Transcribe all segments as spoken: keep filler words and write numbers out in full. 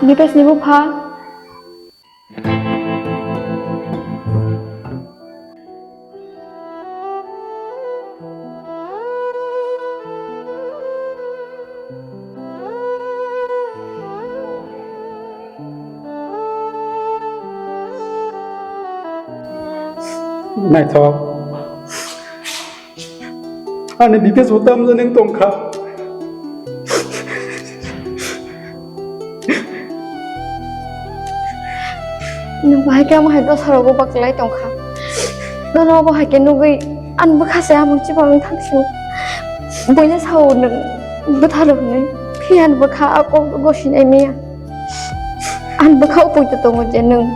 Dipesh ni bupha. Naithok. Ani Dipesh bo tamjani wng tongkha. Nwng bo hai khe amo hai dosa rogo baklai tongkha. Nono obo hai khe nugwi ani bwkha se amung chibamung thangsingo. Buino sao nwng bwtharo hwnwi, phiya ani bwkha a kok gosinai miya. Ani bwkha o poito tongo je nwng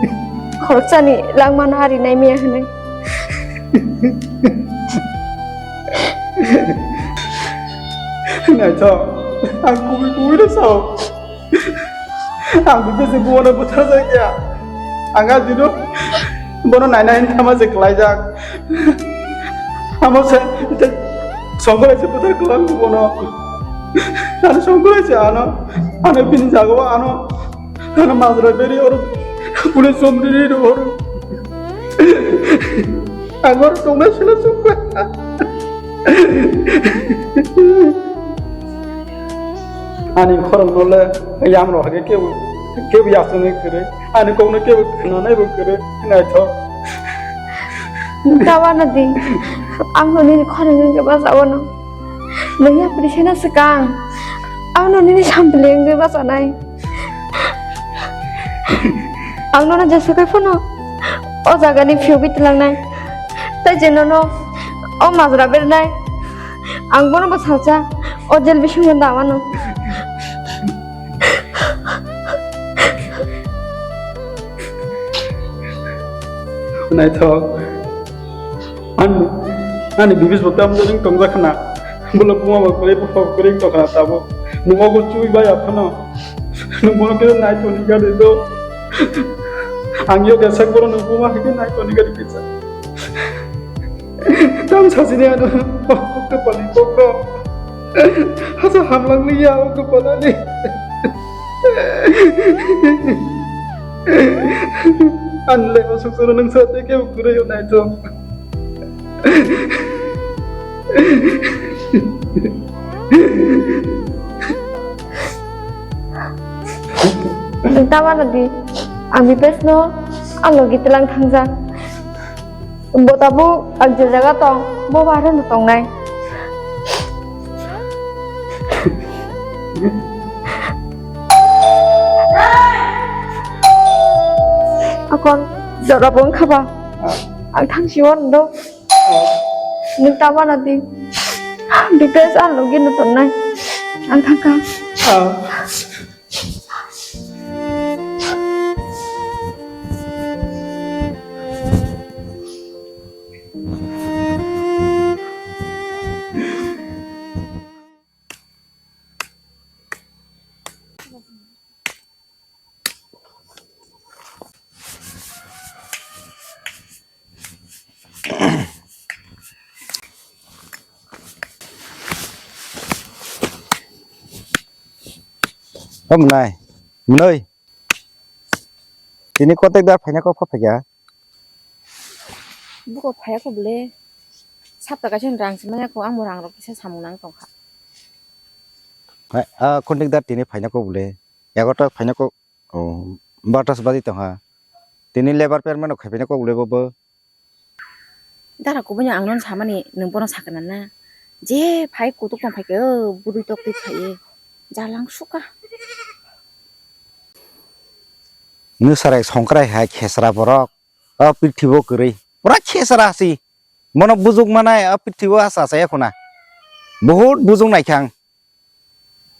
khoroksani langmano arinai miya hwnwi. Naithok, ang kubui kubui no sao. Ang bini se buano bwthar jak ya. Ang a dino bono naina hin thama se klaijak. Amo se songkor se bwthar klang bono. Ano songkor se ano, ano bini jago ano. Ano majra beri oro, pune somri ri oro. Ang oro tongna sila sukha. Ani khorang no le yam rok hake kebu, kebu yasuni kere. Ani kok no kebu khna nai bo kere. Naithok. Tabana di. Ang no nini khorang no keba sabo no. Nini apri sena sekang. Ang no nini sampling keba sanai. Ang nono jesa kai phano o jagani phiyogwi tlangnai. Tai je nono o majra bernai. Ang bono bo salsa o jel bisingo damano. Naithok. Ani, ani bibis bo tamjani tongjakha na. Bolo buma bo kwrwi, bupha bo kwrwi tongkha na tabuk. Nwng obo chui bai aphano. Nwng bono khe nai toni gari do. Ang yo kesak bono nwng buma hai khe nai toni gari kisa. Tam sasini ano. Oh, kepali kok do. Hasa hamlang liya, oh, kepala ni. Anle, oh, suksuro nwng sa te ke ukure yo nai to. Nwng tama nadi, ang Dipesh no, ang logi tlang thangjak. Bo tabuk ang je jaga tong, bo ba aro no tongnai. Akon, jora bo wngkha ba? Ang thangsi o ndo. Nwng tama nadi. Dipesh ang logi no tongnai. Ang thangkha. O mwnai, mwnwi. Tini contact dar phaina kok pha phaikha. Buko phaiya kho bwle. Sapta kaisa rang se manya kho, ang bo rang rok kisa samung nang tongkha. Hai, a contact dar tini phaina kok bwle. Egarota phaina kok, o, barota se badi tongkha. Tini lebar permano khai phaina kok bwle bo bo. Dara kubui no ang nono samani nwng bono sakha na na. Je phai kutuk tong phaikhe o bwrwi tok twi phaiwi. Jalang sukha. Nwsarai songkrai hai khesra borok. O prithibo kwrwi. Pura khesra si. Mono bujuk manai o prithibo asa sa ekhuna. Bohut bujuk naikha ang.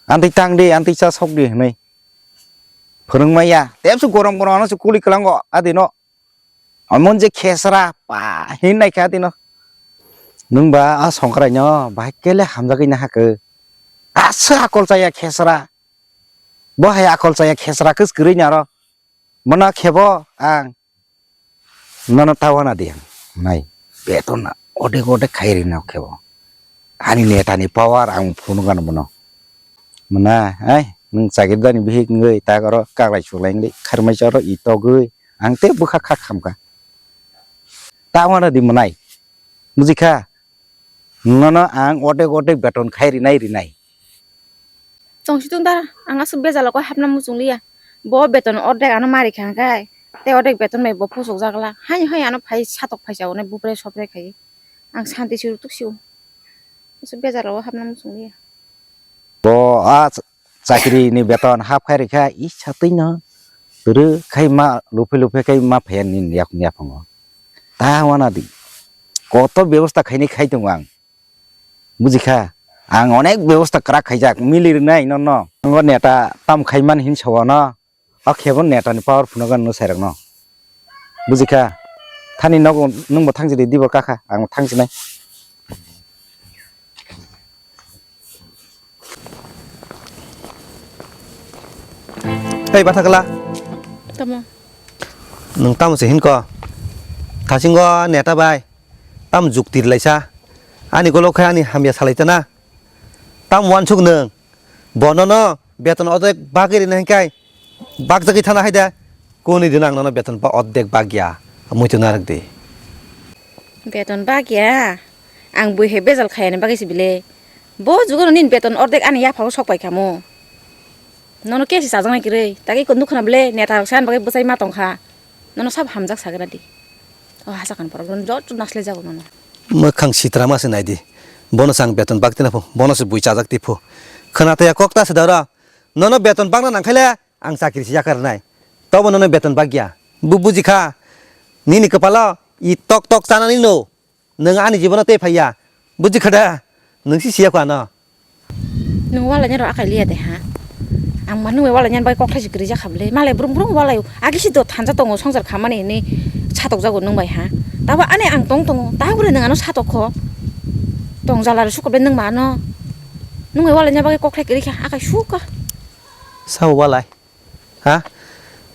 Antwi tang di, antwi cha sok di hwnwi. Phwrwng maya. Tebsu gorom gorom ano se kuli kwlango adino. Amon je khesra pa hin naikha adino. Nwng ba a songkrai no bahai kele hamjagwi nahakhe. Asa akol chaya khesra. Bo hai akol chaya khesra kwskwrwi ni aro. Mona khebo ang. Nono tawana di ang. Nai. Beton odek odek khai rina khebo. Ani netani power ang phunukgano bono. Mona, ai, Nwng chakiri dani bihik wngwi tak oro kaklai suklai wngwi kharmai oro i togwi ang tei bwkha kha khamkha. Ta wana di mwnai. Bujikha? Nono ang odek odek beton khai rinai rinai. Tongsi tong da, ang aswk bejalo kok hapna muchung liya. Bo beton odek ano mari kha hwnkhe, tei odek beton bai bo phusok jagla. Hai hai ano phai satok phai sa onai bupre sopre khai. Ang santi si rutuk si o. Aswk bejalo hapna muchung liya. Bo a chakri ni beton hap khai rikha, i satwi no rw khai ma luphe luphe khai ma phaiya nini yak-, yaphango. Ta wana di. Koto bebosta khainai khai tongo ang. Bujikha? Ang onek bebosta kwrak khaijak, mili rwnai nono. Nogo neta tam khaiman hin sawa no. O khebo neta ni power phunukgo nwng sai rokno. Bujikha? Thani nogo nwngbo thangsi di, dibor kakha, ang thangsinai. Hei, Bathakala. Tamo. Nwng tamo se hinko? Thasingo neta bai. Tam jukti rwlaisa. Ani golok khai ani hamya salaitana. Tam wansuk nwng. Bono no beton odek bagwi rina hinkai. Bakjagwi thana haida. Kuni din ang nono beton ba odek bagya. Muitu narak di. Beton bagya? Ang bui hai bejal khayani bagwi si bile. Bo jugo nini beton odek ani yaphao sok pai khamu. Nono kesi chajaknai kwrwi. Tagi ko nukha na bile neta rok san bagwi bwchai ma tongkha. Nono sab hamjak sagra di. O hasa kan porok nono jot jot naslai jago nono. Mwkhang sitra ma se nai di. Bono se ang beton bak tina pho. Bono se bui chajak ti pho. Khwna taya kok ta se dara. Nono beton bakna nangkhaile ang chakri se yakarnai. Tobo nono beton bakya. Bu bujikha. Nini kwpalo i tok tok chanani no. Nwng ani jibono tei phaiya. Bujikha da? Nwng si siya kho ano. Nwng walai nero akai liya de ha. Ang ma nwng walai nyan bai kok thaisi kwrwi jakha bwle. Malai brum brum walai. Agi si do thanja tongo songjar khamani hinwi satok jago nwng bai ha. Tabo ani ang tong tongo. Tabore nwng ano satok kho. Tong jala rw sukobde nwng ma ano. Nwng bai walai nyan bai kok thai kwrwi kha akai suka. Sao walai. Ha?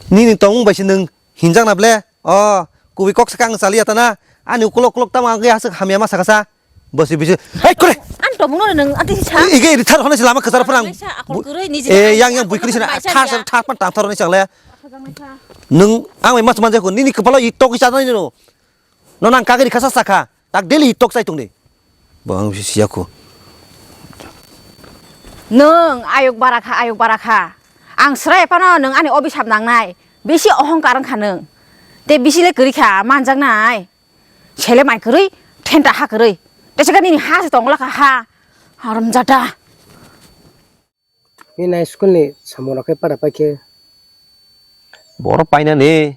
Nini tongmung bai se nwng hinjak na ble? O, kubui kok saka ang chaliya tana. Ani ukulok ukulok tamo ang aswk hamya ma sakasa. Bosi bisi. Hei, kore! Ang tongmung no nwng ati sa. Ige ri thar hone se lama kwchar phrang. Sa akol kwrwi niji. Eh, yang yang bui kwrwi sina. Thar sa thar pan tang thar hone chang le. Nwng ang bai mas man jako. Nini kwpalo i tok i chadani no. Nono ang kagri khasa sakha, tak daily tok chai tongdi. Bo ang siya kho. Nwng ayuk bara kha, ayuk bara kha. Ang srai phano nwng ani obisap nangnai. Bisi ohongkar wngkha nwng. Te bisi le kwrwi kha, manjaknai. Sele mai kwrwi, thenta ha kwrwi. Te saka nini ha se tongla kha ha. Haram jata. Bini school ni samung rok khe para pai khe. Borok painani.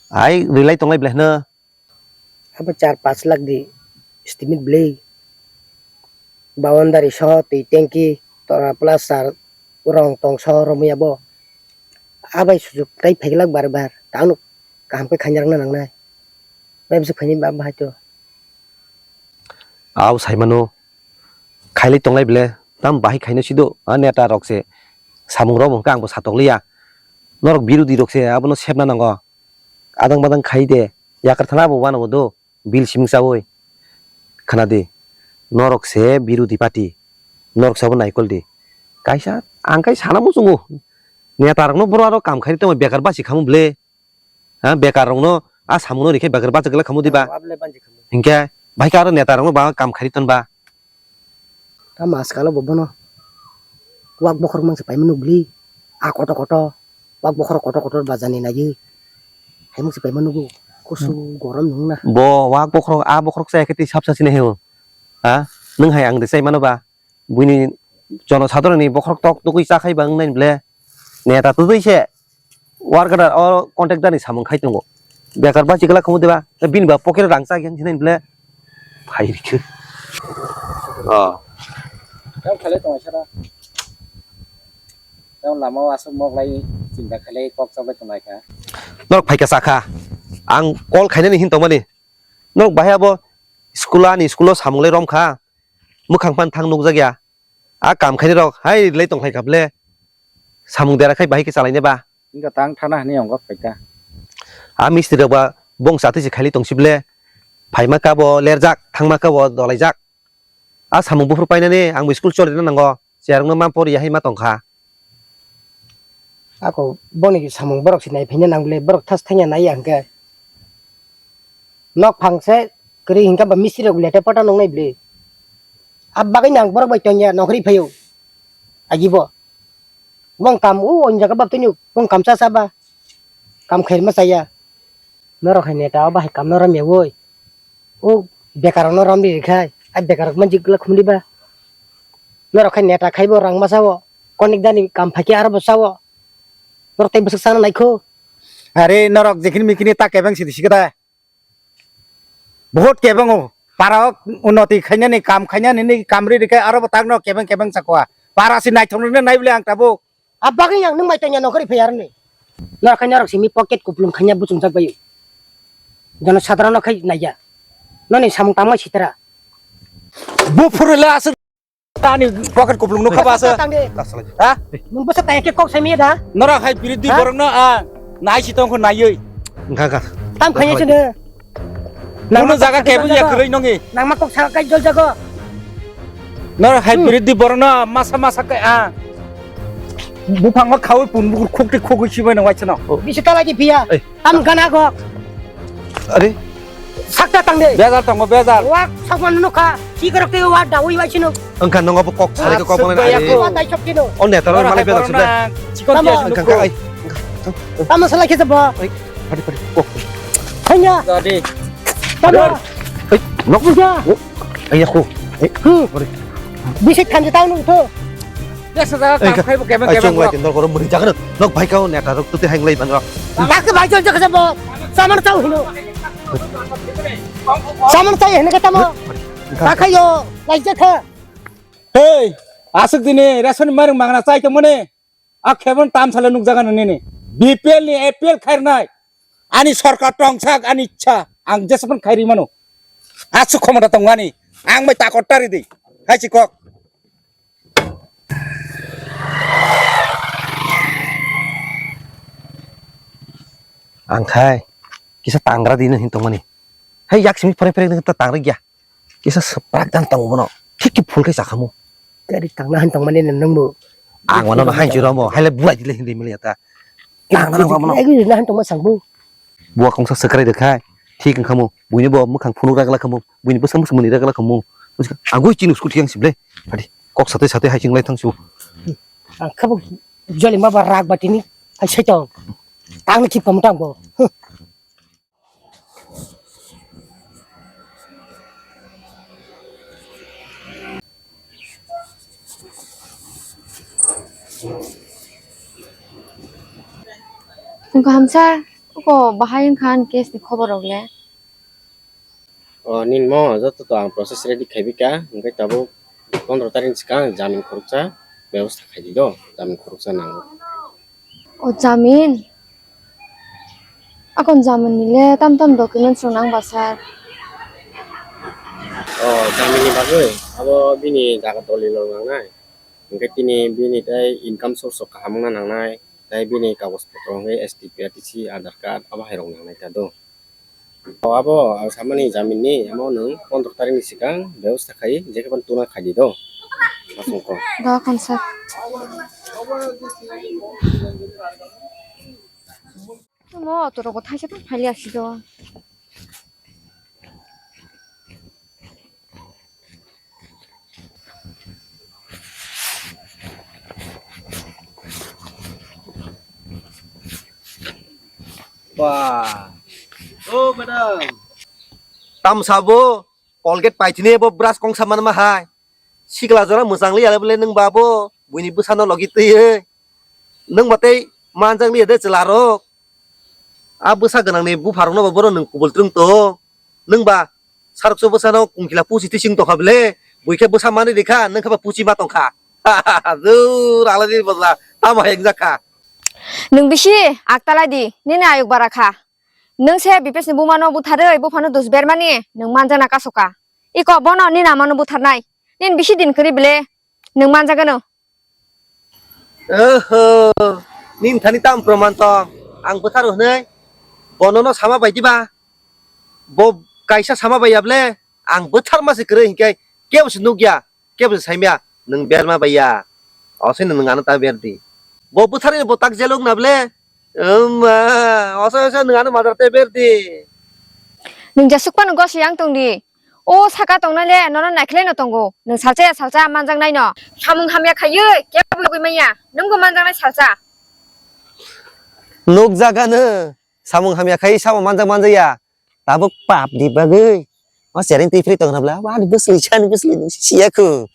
Ai, rilai tonglai belai hwno. Abo char panch lakh di estimate belai. Boundary soho twi tanki, tora plaster, rong tong soho romwi abo. Abai sujuk tai phaiglak bar bar. Tangno kaham khe khaina rwna nangnai. Bai bwswk phaini ba bahai to. Au saimano. Khailai tonglai bele, tam bahai khaino sido, a neta rok se, samung rok hwnkhe angbo satokliya. Norok birodhi rok se, abono sepna nango. Adang badang khai de, yakar thana abo uanabo do, bill simung chaui. Khna di, norok se birodhi party, norok se abo naikol di. Kaisa, ang kai sana muchungo, neta rokno boro aro kam khai tongma bekar basi khamu bele. Ha, bekar rokno a samungno rikhe bekar bachak glak khamu diba? Abo le banjik khamu. Hinkhe bai khe aro neta rokno ba kam khari ton ba? Tamo askalo bo bono wak bokhorok mang se paimano bwli. A koto koto wak bokhorok koto koto bajani naiwi. Haimuk se paimano bo kusu gorom nung na. Bo wak bokhorok a bokhorok chaya khe tei sap sasini heo. Ha? Nwng hai ang de chai mano ba? Buini jono sadharoni bokhorok tok tugui chakhai ba wngnaini ble neta tugui se worker o contractor ni samung khai tongo. Bekar ba chikla khumu diba bini ba pocket rang chak yang hinai ble phai rikhe. Oh. Yang khalai tongo sara. Yang lama o aswk mok lai chinta khalai kok chok lai tongnai kha. Norok phaika chakha. Ang call khainani hin tongmani. Norok bahai abo school ani school o samung lai romkha. Mwkhang pan thang nukjakya. A kam khainai rok hai lai tongkhlai kha ble. Samung dera khai bahai khe chalainai ba. Wngkha tang thana hwnwi ongkha phaikha. A mistri rok ba bong chatwi se khailai tongsi ble. Phaima kabo lerjak, thangma kabo dolaijak. A samung buphuru painani ang bo school cholirina nango. Cherokno ma poriya hai ma tongkha. Ako boni samung borok se nai phaina nang bwle, borok thas thangya nai ya hwnkhe. Nok phang se kwrwi hwnkhe ba mistri rok lete pata nongnai bwle. Abo bagwi nang borok bai tongya nokri phaio. Agibo. Bong kam o on jaga bab tini bong kam cha cha ba. Kam khair ma chaya. Norok hai neta o bahai kam no rom ya woi. O bekar no rom di khai. Ai bekar man jik la khumdi ba. Norok hai neta khaibo rang ma sao. Konik dani kam phai khe aro bo sao. Norok tei bwswk sana nai kho. Are norok jekhini mikini ta kebeng sidi sikada. Bahut kebeng o. Para o unnoti khainani kam khainani ni kam ri ri khe aro bo tak no kebeng kebeng chakwa. Para si naithok nai bwle ang tabuk. Abo bagwi ang nwng bai tongya nokori phai aroni. Norok khaina norok simi pocket kuplung khaina buchung jak bai. Jono sadharano khai naiya. Noni samung tangma sitara. Buphuru le aswk. Ani pocket kuplung nukha ba asa. Tang de. Ha? Mun bwsa tang ke kok sami da. Nora hai biriddi borok no a nai si tong kho naioi. Ga ga. Tam khanya sene. Kuno jaga kebo ya kwrwi nongi. Nang ma kok sa kai jol jago. Nora hai biriddi borok no masa masa kai a. Buphang ma khawi pun bukur khukti khukui sibai nang waisa no. Bisi tala di phiya. Tam gana go. Are. Sakta tang de. Bejal tongo bejal. Wak sakman no kha. Sigarok te wak da ui wai sino. Wngkha nongo bo kok sari ko kok bana. Wak dai sok kino. O neta ro malai bejal sibde. Chikon dia sino. Wngkha ai. Tamo sala khe jabo. Ai, pari pari. Kok. Hanya. Jadi. Tamo. Ai, nok. Buja. Ai aku. Ai. Bisi khan jeta nung tho. Desa jaga kam khai bo kebeng kebeng. Chong lai tin dor korom muni jaga nok bhai kao neta rok tuti hang lai ban rok. Bak bhai chong jaga bo. Saman chau hino. Saman chai hino kata mo. Ka khayo lai jakha. Hey, asuk dini ration marung mangna chai to mone. A khebon tam sale nuk jaga nini. B P L ni A P L khairnai. Ani sorkar tongsak ani ichha. Ang jesapon khairi mano. Asuk khomota tongani. Ang mai takot tari di. Hai chikok. Ang khai kisa tangra dino hin tongmani. Hai yak simi pore pore ta tangra gya. Kisa seprak dan tong bono. Kiki phul kai sakhamu. Kari tangna han tongmani nang nangbo. Ang mano hai juro mo. Hai le buai dile hindi mili ata. Tangna nang bono. Agi na han tongma sangbo. Buak kongsa sekrai de khai. Thik wngkhamu. Buini bo mukhang phunuk ragla khamu. Buini bwsa musa mani ragla khamu. Agoi chini school thiyang sible. Hadi. Kok satwi satwi hai chinglai thangsu. Ang khabuk joli ma ba rak batini. Hai sai tong. Tangni khip kamu tang bo. Wngkha hamsa, oko bahai wngkha ani case ni khobor rok le. O, nini mo joto to ang process ready khai bika, hingke tabuk pondro tarik ni swkang jamin khoroksa bebosta khai di do, jamin khoroksa nango. O jamin? Akon jamin ni le tam tam documents rok nang ba sir? O jamin ni bagwi abo bini jaga doli lok nangnai. Hingke tini bini tei income source rok kaham wngna nangnai. Tei bini kagoj potro hingke S T P R T C, Aadhaar card abo hai rok nangnai ta do. O abo ang samani jamin ni amo nwng pondro tarik ni swkang bebosta khai je khe phano tuna khai di do. Aswk kok. Da khansa. Mo auto rok bo thaisa ta phai liya si do. Ba. O madam. Tam sabo Colgate paithini bo brush kongsa manma hai. Sikla jora mwchang liya le bole nwng ba bo buini bwsano logi twi. Nwng ba tei manjak liya de chwla rok. A bwsa gwnang ni bupha rok no bo bono nwng kubul twrwng to. Nwng ba saruksa bwsano kungkila pusi tising tongkha bele, buikhe bwsa manwi rikha, nwng khe ba pusi ma tongkha. Jur, alani bwsa, tamo hai wngjak kha. Nwng bisi aktalai di, nini ayuk bara kha. Nwng se Bipesh ni buma no butharwi, bupha no dus bermani, nwng manjana kasoka. Iko bono nini ama no butharnai. Nini bisi din kwrwi bele, nwng manjagano. Oho, nini thani tam proman tong? Ang bwtharo hwnwi bono no sama bai diba? Bo kaisa sama bai ya ble, ang bwtharma se kwrwi hinkhe kebo se nukya, kebo se saimya, nwng berma bai ya. Osino nwng ano ta ber di. Bo bwtharni bo tak jelok na ble. Wngma, oso oso nwng ano madar te ber di. Nwng jesuk phano gosi yang tong di. O saka tongnai le nono naikhlai no tongo. Nwng salsa ya salsa manjak nai no. Samung hamya khaiwi kebo yogwi manya. Nwng bo manjak nai salsa. Nuk jaga no. Samung hamya khai samung manjak manjak ya. Tabuk pap di bagwi. O sering twi phri tong rabla. Wani bwsli chani bwsli siya khu.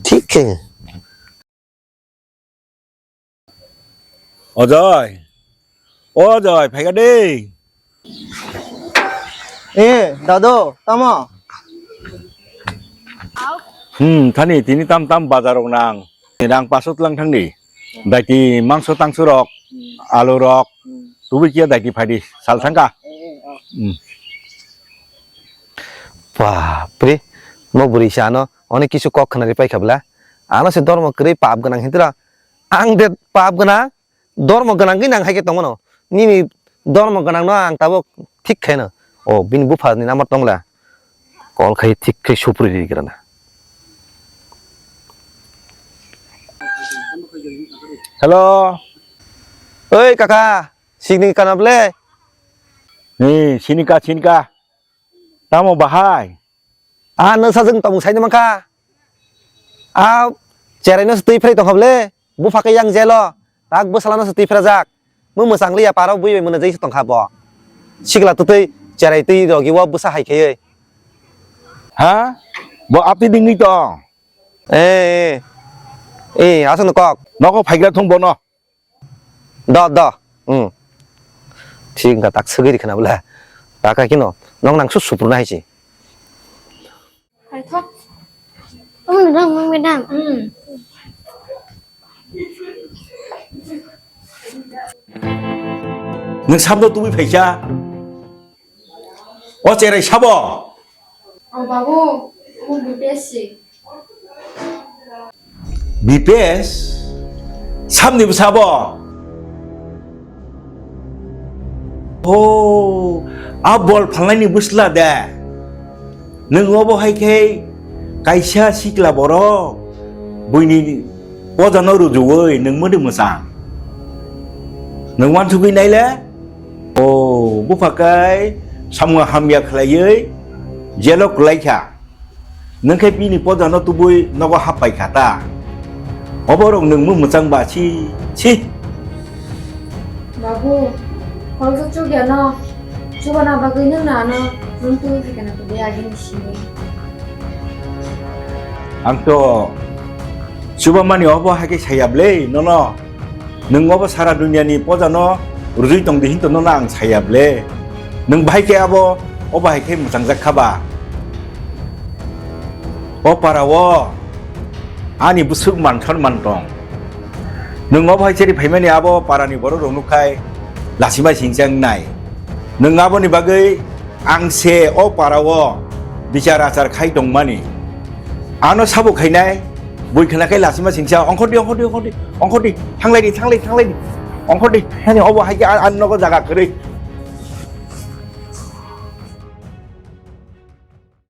Thik khe. Ojoi. Ojoi, phaikha de. Eh, dado, tamo? Hmm, thani tini tam tam bazar rok nang. Rang paso tlang thang di. Daiti mangso tangso rok, alu rok, tubui kia daiti phai di, sal thangka. Hmm. Bapre, mo bwrwi se ano onek kisu kok khwnari paikha bwla. Ano se dormo kwrwi pap gwnang hintra. Ang de pap gwnang, dormo gwnang gwi nang hai khe tongmano. Nini dormo gwnang no ang tabuk thik khaino. O bini bupha ni number tongla. Call khai thik khai supri ri grana. Hello. Oi kaka, sini kana ble? Ni, sini ka, sini ka. Tamo bahai? Ah, no sajeng tong sai mangka. Ah, cherai no twi phrai tong kha ble. Bupha khe yang jelo. Tak bwsala no twi phra jak. Mo mwchang liya paro bui bai mwnwi jai tong kha bo. Sikla twtwi cherai twi rogi o bwsa hai khaiwi. Ha? Bo apni dingwi tong? Eh, eh. Eh, aswk no kok. Nogo phaigra thung bono. Do, do. Hmm. Thik wngkha tak swgwi rikha na bwle. Taka kino. Nok nang su supurna hai se. Paithak. Oh, madam, madam. Hmm. Nwng sabdo tubui phaisa. O cherai sabo? O babu, omo B P S si. B P S? Sabni bwsa bo? O, a bol phalnaini bwsla de. Nwng obo hai khe kaisa sikla borok buini pojano rujuwi nwng mwdwi mwchang. Nwng uansugwi naile? O, bupha kai samung hamya khlaiwi jelo kwlai kha. Nwng khe bini pojano tubui nogo hap pai kha ta. Oborok nwng mung mwchang ba si, si. Babu, kol khe chukya no, chubana bagwi nwng na ano, nwng tubui phaikha na tubui agini simi. Ang to chubamani obo hai khe saya ble nono. Nwng obo sara duniani pojano rwjwi tong di hinto nono ang saya ble. Nwng bahai khe abo, o bahai khe mwchangjak kha ba? O para o ani bwswk man thon man tong. Nwng obo hai cheri phaimani abo parani borok rok nuk khai lachima singcha wngnai. Nwng aboni bagwi ang se o para o bichar achar khai tongmani. Ano sabo khainai, bui khna khai lachima singcha, ongkhor di, ongkhor di, ongkhor di, ongkhor di, thanglai di, thanglai, thanglai di, ongkhor di, hani obo hai khe a-, ani nogo jaga kwrwi,